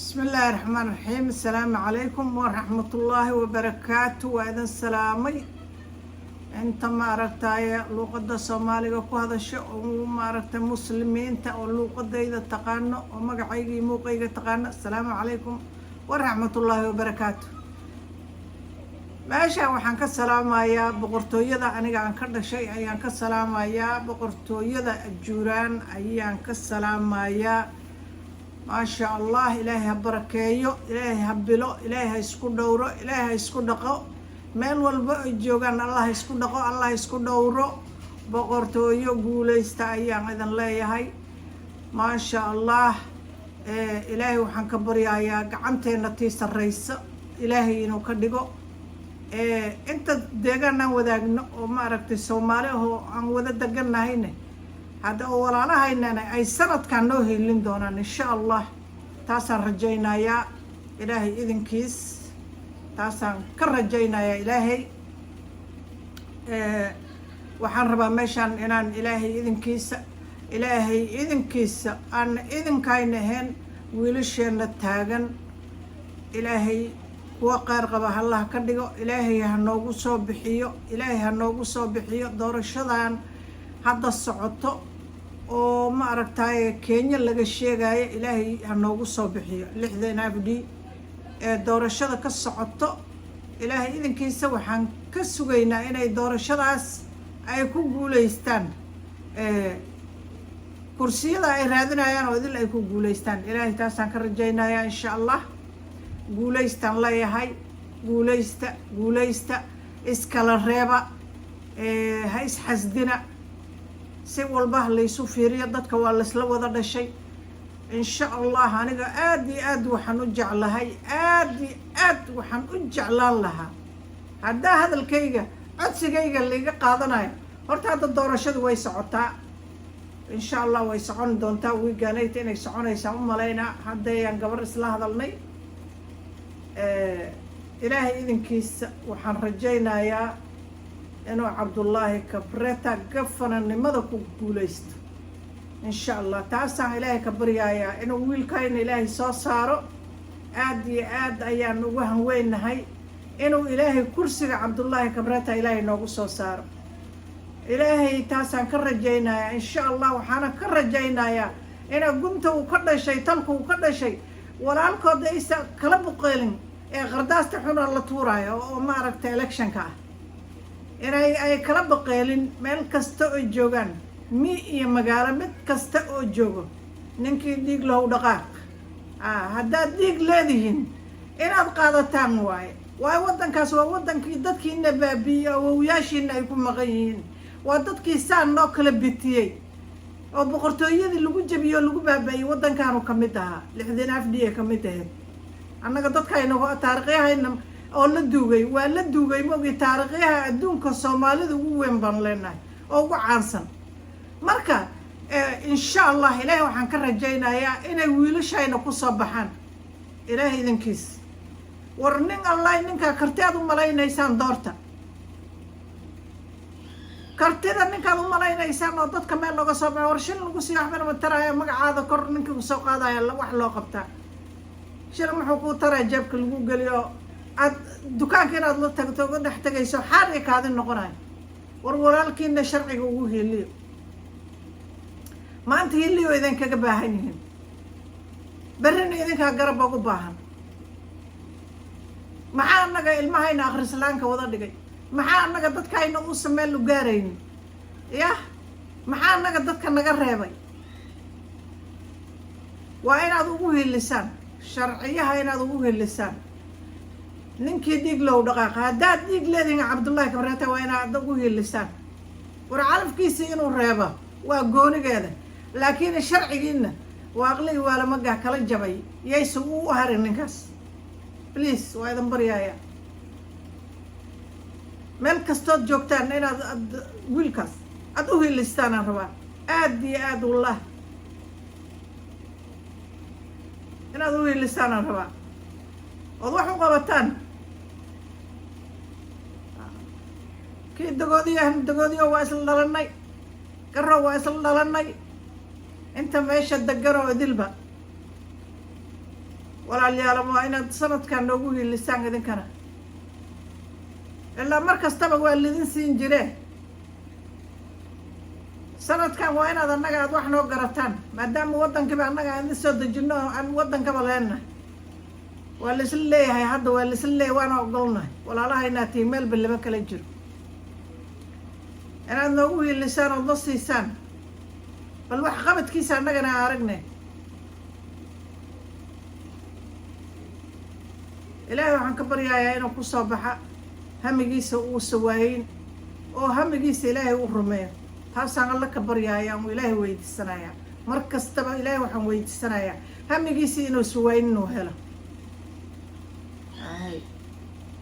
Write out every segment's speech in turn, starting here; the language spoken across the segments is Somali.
Bismi illaahi raxmaan raxiim. Assalaamu calaykum waraxmatullaahi wabarakaatu. Waa idin salaamay inta maaragtaye luuqadda Soomaaliga ku hadasho oo maaragtay Muslimiinta oo luuqadayda taqaano oo magacayga iyo muuqayga taqaano. Assalaamu calaykum waraxmatullaahi wabarakaatu. Meeshaan waxaan ka salaamayaa boqortooyada aniga aan ka dhashay ayaan ka salaamayaa, boqortooyada Ajuuraan ayaan ka salaamayaa. Maasha Allah, Ilaahay ha barakeeyo, Ilaahay ha bilo, Ilaahay ha isku dhowro, Ilaahay ha isku dhaqo. Meel walba ay joogaan Allah ha isku dhaqo, Allah ha isku dhowro. Boqortooyo guuleysta ayaan idin leeyahay. Maasha Allah, Ilaahay waxaan ka baryayaa gacanteenna tii sarreysa Ilaahay inuu ka dhigo. Inta deegaan aan wadaagno oo maaragtay Soomaali ahoo aan wada deganahayne hadda oo walaalahaynana ay sanadkan noo helin doonaan, insha Allah. Taasaan rajaynayaa Ilaahay idinkiis, taasaan ka rajaynayaa Ilaahay. Waxaan rabaa meeshaan inaan Ilaahay idinkiisa, Ilaahay idinkiisa, aan idinkayna ahayn wiilasheenna taagan, Ilaahay kuwa qeyr qaba Allah ka dhigo. Ilaahay ha noogu soo bixiyo, Ilaahay ha noogu soo bixiyo doorashadan hadda socoto oo ma aragtaye Kenya laga sheegayo. Ilaahay ha noogu soo bixiyo 60 FD ee doorashada ka socoto. Ilaahay idinkiisa waxaan ka sugaynaa inay doorashadaas ay ku guuleystaan, kursiyada ay raadinayaan oo idil ay ku guuleystaan. Ilaahay taasaan ka rajaynayaa, insha Allah. Guuleystaan leeyahay, guuleysta, guuleysta, iskala reeba, ha isxasdina. Si walba ha laysu fiiriyo, dadka waa laysla wada dhashay, insha Allah. Aniga aad iyo aad waxaan u jeclahay, aad iyo aad waxaan u jeclaan lahaa haddaa hadalkayga, codsigayga laiga qaadanayo. Horta hadda doorashadu way socotaa, insha Allah way socon doontaa. Wiigaanayta inay soconaysaa u malaynaa. Haddayaan gabar isla hadalnay. Ilaahay idinkiisa waxaan rajaynayaa inuu Cabdullaahi Kabreta gafananimada ku guuleysto, insha Allah. Taasaan Ilaahay ka baryayaa, inuu wiilkayna Ilaahay soo saaro. Aad iyo aad ayaan ugu hanweynahay inuu Ilaahay kursiga Cabdullaahi Kabreta Ilaahay noogu soo saaro. Ilaahay taasaan ka rajaynayaa, insha Allah. Waxaana ka rajaynayaa inaa gunta uu ka dhashay, talka uu ka dhashay, walaalkooda aysa kala buqeelin ee qardaasta xuna la tuuraayo oo maaragtay electionka ah, inay ay kala baqeelin meel kasta oo joogaan, mi iyo magaalo, mid kasta oo joogo. Ninkii dhiig lahow dhaqaaq. Haddaad dhiig leedihiin inaad qaadataan waaye. Waayo waddankaas waa waddankii dadkiina baabi'iyey, awowyaashiina ay ku maqan yihiin. Waa dadkii saan noo kala bitiyey oo boqortooyadii lagu jabiyey oo lagu baaba'iyey. Waddankaanu ka mid ahaa, 60 FD ay ka mid ahayd. Annaga dadkayna taariikhyahayna oo la duugay, waa la duugay mogi. Taariikhyaha adduunka Soomaalida ugu weyn baan leenahay oo ugu caansan. Marka insha Allah Ilaahay waxaan ka rajaynayaa inay wiilashayna kusoo baxaan, Ilaahay idinkiis. War nin Allah ninkaa karti aad u malaynaysaan doorta. Kartida ninkaad u malaynaysaan oo dadka meel looga soo baxo. War shil lagu sii waxbana ma taraayo. Magacaada kor ninkii kusoo qaadaya wax loo qabtaa. Shil muxuu kuu taraya jeebka lagu geliyo, aad dukaanka inaad la tagto uga dhex tegayso, xaar iyo kaadin noqonayo? War walaalkiina sharciga ugu hiiliyo. Maanta hiliyo idinkaga baahan yihiin, berrina idinkaa garab ugu baahan. Maxaa annaga ilmahayna akhrislaanka wada dhigay? Maxaa annaga dadkayna uusan meel u gaaraynin? Yah, maxaa annaga dadka naga reebay? Waa inaad ugu hilisaan sharciyaha, inaad ugu hilisaan ninkii dhiig low dhaqaaqa. Haddaad dhiig leedihin, Cabdullaahi Kabreeta waa inaad ugu hilisaan. War calafkiisii inuu reebo waa goonigeeda, laakiin sharcigiina waa aqligii waalamagaa kala jabay. Yaysa u harin ninkaas, please. Waa idin baryaaya meel kastood joogtaan inaad ad wiilkaas aada u hilistaan aan rabaa aad iyo aad. Wallah, inaad u hilistaan aan rabaa ood wax u qabataan. Kii Dagoodiyo, Dagoodiyo waa isla dhalanay, Garo waa isla dhalanay, inta meesha deganoo idilba. Walaalyaala, waa inaad sanadkan noogu hiilisaan idinkana. Ilaa mar kastaba waa lidin siin jiree, sanadkan waa inaad annaga aad wax noo garataan, maadaama waddankiiba annaga aan idin soo dejino oo aan waddankaba leenahay. Waa laisla leeyahay hadda, waa laisla leeyahay, waana ogolnahay. Walaalaha inaad tihiin meelba lama kala jiro. Inaad noogu hiilisaan ood na siisaan bal wax qabadkiisa annagana aan aragne. Ilaahay waxaan ka baryayaa inuu kusoo baxa, hamigiisa uusa waayin oo hamigiisa Ilaahay u rumeeyo. Taasaan Alla ka baryaaya uu Ilaahay weydiisanayaa. Mar kastaba Ilaahay waxaan weydiisanayaa hamigiisa inuusa waayin, inuu helo. Ay,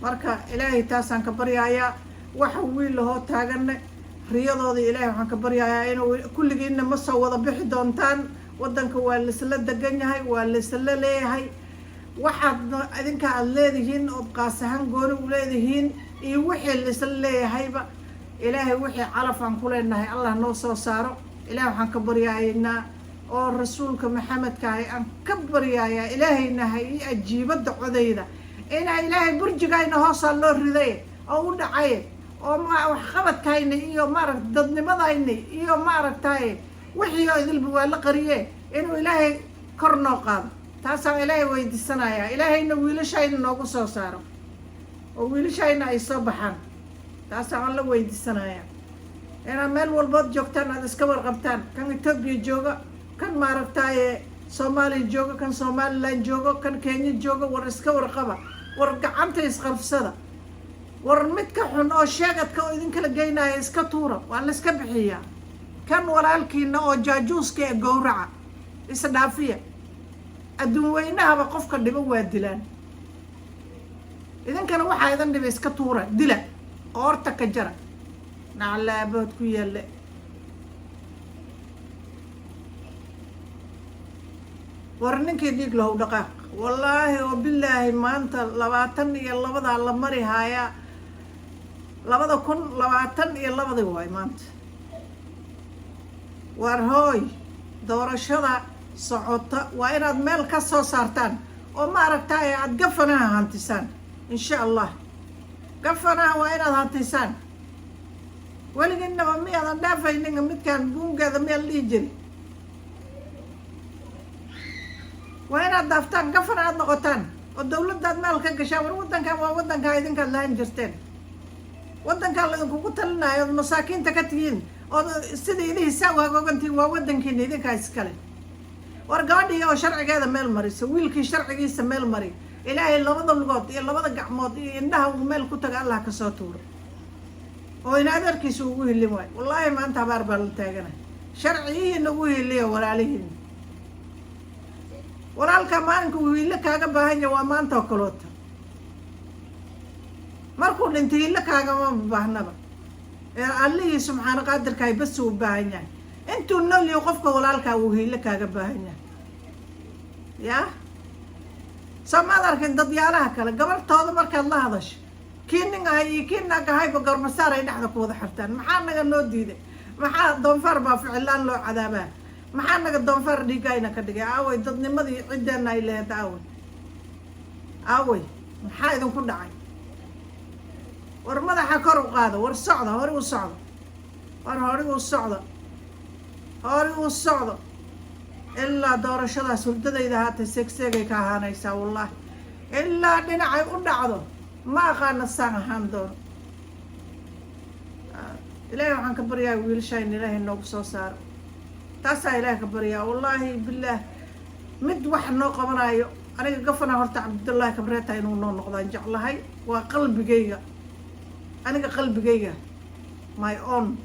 marka Ilaahay taasaan ka baryayaa. Waxa wiil lahoo taaganne riyadooda Ilaahay waxaan ka baryayaa inuu kulligiinna ma soo wada bixi doontaan. Waddanka waa laisla degan yahay, waa laisla leeyahay. Waxaad idinka aada leedihiin ood qaas ahaan gooni u leedihiin iyo wixii laisla leeyahayba, Ilaahay wixii calaf aan ku leenahay Allah noo soo saaro. Ilahay waxaan ka baryaynaa oo rasuulka Maxamedka ahay aan ka baryayaa, Ilaahayna ha ii ajiibadda codayda, inaa Ilaahay burjigayna hoosaa loo riday oo u dhacay oo waxqabadkayna iyo maaragta dadnimadayna iyo maaragtay wixii oo idilba waa la qariye, inuu Ilaahay kor noo qaado. Taasaan Ilaahay weydiisanayaa. Ilaahayna wiilashayna noogu soo saaro oo wiilashayna ay soo baxaan. Taasaan Alla weydiisanayaa. Inaad meel walbood joogtaan aada iska warqabtaan, kan Etoobiya jooga, kan maaragtaaye Soomaaliya jooga, kan Somaliland joogo, kan Kenya jooga, war iska warqaba, war gacanta isqabsada, war midka xun oo sheegadka oo idinkala geynaya iska tuura. Waa la iska bixiyaa. Kan walaalkiina oo jaajuuska ee gowraca, isdhaafiya. Adduun weynahaba qofka dhibo waa dilaan. Idinkana waxaa idin dhiba iska tuura, dila, qoorta ka jara, naclaabood ku yaale. War ninkii dhiig lahow dhaqaaq. Wallaahi oo bilaahi, maanta 22-daa la mari haayaa, 2022-dii waay maanta. War hooy, doorashada socota waa inaad meel ka soo saartaan oo maaragtay aada gafanaha hantisaan, insha Allah. Gafanaha waa inaad hantisaan. Weligiinaba miyaadan dhaafayninga midkaan buungeeda miyaa la dhihi jiri? Waa inaad daaftaan, gafana aada noqotaan oo dawladdaad meel ka gashaan. War waddankan waa waddankaa idinkaad lahan jirteen, waddankaa laidinkugu talinayo ood masaakiinta ka tihiin ood sida idihii saa u hagoogantihiin, waa waddankiina, idinkaa iskale. War gabadhii oo sharcigeeda meel mariso, wiilkii sharcigiisa meel mari, Ilaahay labada lugood iyo labada gacmood iyo indhaha uu meel ku taga Allah kasoo tuuro oo in adeerkiisa ugu hilin waayo. Wallaahi maanta habaar baa la taagana. Sharciyihiina ugu hiliya walaalihiina. Walaalka maalinka uu hiilo kaaga baahan yahay waa maanta oo kaloota. Markuu dhintay hiilo kaagama baahnaba, ee Allihii subxaana qaadirkahay bas uu baahan yahay. Intuu nool yahay qofka walaalkaa uu hiilo kaaga baahan yahay. Yaa soo maad arkin dadyaalaha kale gabartooda markaad la hadasho, kii nin ahay iyo kii naag ahayba garmasaar ay dhexda ku wada xirtaan? Maxaa naga noo diiday? Maxaa doonfaar baa ficilaan loo cadaabaa? Maxaa naga doonfaar dhiigayna ka dhigay? Aaway dadnimadii ciddeenna ay lahayd? Aaway, aaway? Maxaa idinku dhacay? War madaxa kor u qaada. War socda, hore u socda. War hore u socda, hore u socdo. Ilaa doorashadaas hurdadayda haatay seegseegay ka ahaanaysaa. Wallaahi ilaa dhinacay u dhacdo ma aqaana saan ahaan doono. Ilaahay waxaan ka baryaa wiilashaan Ilaahay noogu soo saaro. Taasaa Ilaahay ka baryaa. Wallaahi bilaah, mid wax noo qabanayo aniga gafana horta Cabdullaahi Kabreeta inuu noo noqdaan jeclahay. Waa qalbigayga, aniga qalbigayga, my own,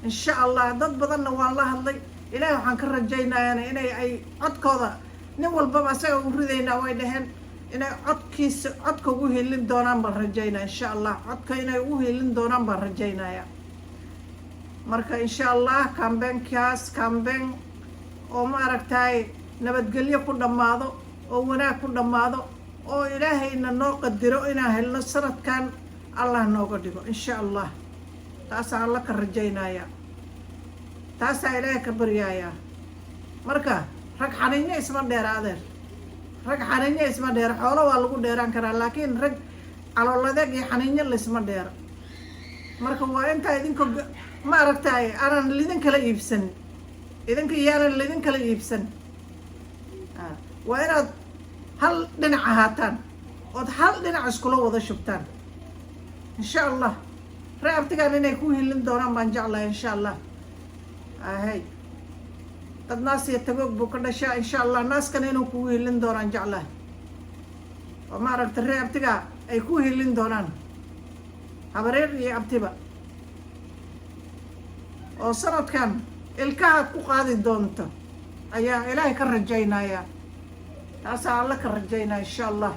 insha Allah. Dad badanna waan la hadlay. Ilaahay waxaan ka rajaynayaana inay ay codkooda nin walbaba asaga u ridaynaa way dhaheen, inay codkiisa codka ugu hiilin doonaan baan rajaynaya, insha Allah. Codka inay ugu hiilin doonaan baan rajaynaya. Marka insha Allah campaignkaas campaign oo maaragtay nabadgelyo ku dhammaado oo wanaag ku dhammaado oo Ilaahayna noo qadiro inaan helno sanadkan, Allah nooga dhigo, insha Allah. Taasaa Alla ka rajaynaya, taasaa Ilaahay ka baryaaya. Marka rag xaniinyo isma dheera, adeer. Rag xaniinyo isma dheero. Xoolo waa lagu dheeraan karaa, laakiin rag calooladeeg iyo xaniinyo laysma dheero. Marka waa intaa idinka, ma aragtay, aanan lidin kala iibsan, idinka iyaanan lidin kala iibsan. Waa inaad hal dhinac ahaataan ood hal dhinac iskula wada shubtaan, insha Allah. Ree abtigaan inay ku hilin doonaan baan jeclahay, insha Allah. Ahay, dad naas iyo tagoog buu ka dhashaa. Insha Allah naaskana inuu kugu hilin doonaan jeclahay, oo ma aragta, ree abtiga ay ku hilin doonaan, habareer iyo abtiba, oo sanadkan ilkahaad ku qaadi doonto ayaa Ilaahay ka rajaynaya. Taasaa Alla ka rajaynaya, insha Allah.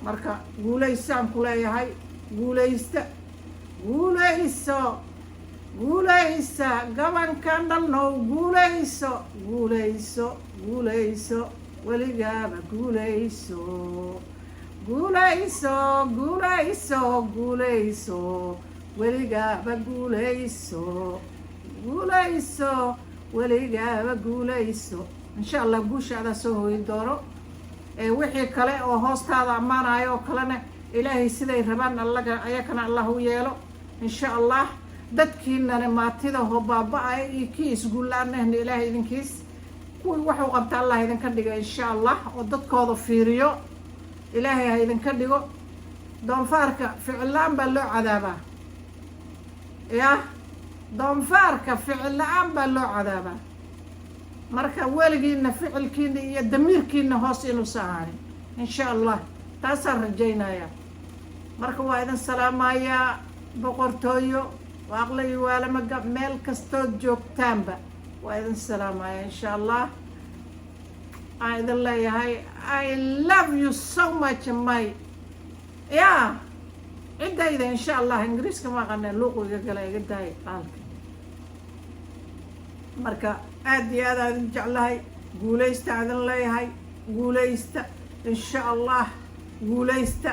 Marka guulaysaan ku leeyahay, guulaysta, guulayso, guulaysa. Gabankan dhalnow, guulayso, guulayso, guulayso, weligaaba guulayso, guulayso, guulayso, guulayso, weligaaba guulayso, guulayso, weligaaba guulayso. Insha Allah guusha adaa soo hoyin doono. Ee wixii kale oo hoostaada ammaanayo oo kalena, Ilaahay siday rabaan allaga ayakana Allah u yeelo, insha Allah. Dadkiinana maatida hoo baaba-ay iyo kii isguulla-aanahna, Ilaahay idinkiis kuwii waxuu qabta Allah idinka dhigo, insha Allah, oo dadkooda fiiriyo Ilaahay ha idinka dhigo. Doonfaarka ficil la-aan baa loo cadaabaa. Yah, doonfaarka ficil la-aan baa loo cadaabaa. Marka weligiina ficilkiina iyo damiirkiina hoos inuusa ahaanin, insha Allah, taasaan rajaynaya. Marka waa idin salaamayaa, boqortooyo Waaqla iyo Waalamaga, meel kastood joogtaanba waa idin salaamaya, insha Allah. Aan idin leeyahay, I love you so much, my ya ciddayda, insha Allah. Ingiriiska ma aqane, luuqu iga gala, iga daaya qaalka. Marka aad iyo aad aan idin jeclahay. Guulaysta idin leeyahay, guulaysta, insha Allah, guulaysta,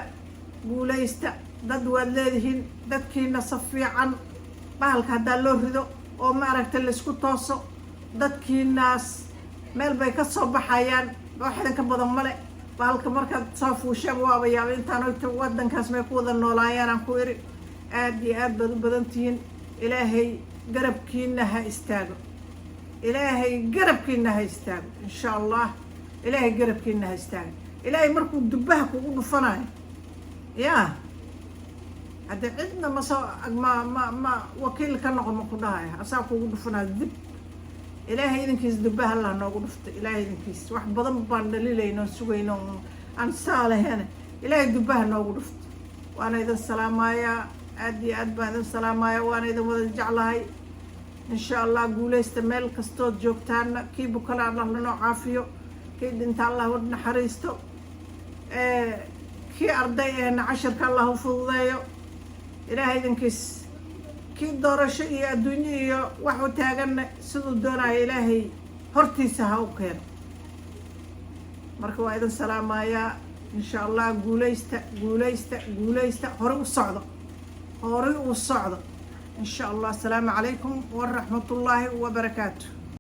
guulaysta. Dad waad leedihiin, dadkiina si fiican bahalka haddaa loo rido oo ma aragtay laisku tooso, dadkiinaas meel bay ka soo baxayaan. Wax idinka badan male. Bahalka markaad soo fuusheen waaba yaaba intaan waddankaas may ku wada noolaayaan aan ku iri. Aad iyo aad baad u badan tihiin. Ilaahay garabkiina ha istaago, Ilaahay garabkiina ha istaago, insha Allah. Ilaahay garabkiina ha istaago. Ilaahay markuu dubbaha kugu dhufanayo, yaa haddii cidna ma soo ma wakiil ka noqo, ma ku dhahaya, asaa kugu dhufanayo dib. Ilaahay idinkiis dubbaha Allah noogu dhufta. Ilaahay idinkiis wax badan baan dhaliilayno, sugayno, aan saa laheene, Ilaahay dubbaha noogu dhufta. Waana idin salaamayaa, aad iyo aad baan idin salaamaya, waana idin wada jeclahay, insha Allah. Guulaysta meel kastood joogtaana. Kii bukana Allah lanoo caafiyo, kii dhinta Allah u naxariisto, kii arday ehna cashirka Allah u fududeeyo, Ilaahay idinkiis. Kii doorasho iyo adduunyo iyo wax u taaganna siduu doonayo Ilaahay hortiisa ha u keeno. Marka waa idin salaamayaa, insha Allah. Guulaysta, guulaysta, guulaysta, hore u socdo, horay u socdo, insha Allah. Asalaamu calaykum waraxmat ullaahi wabarakaatu.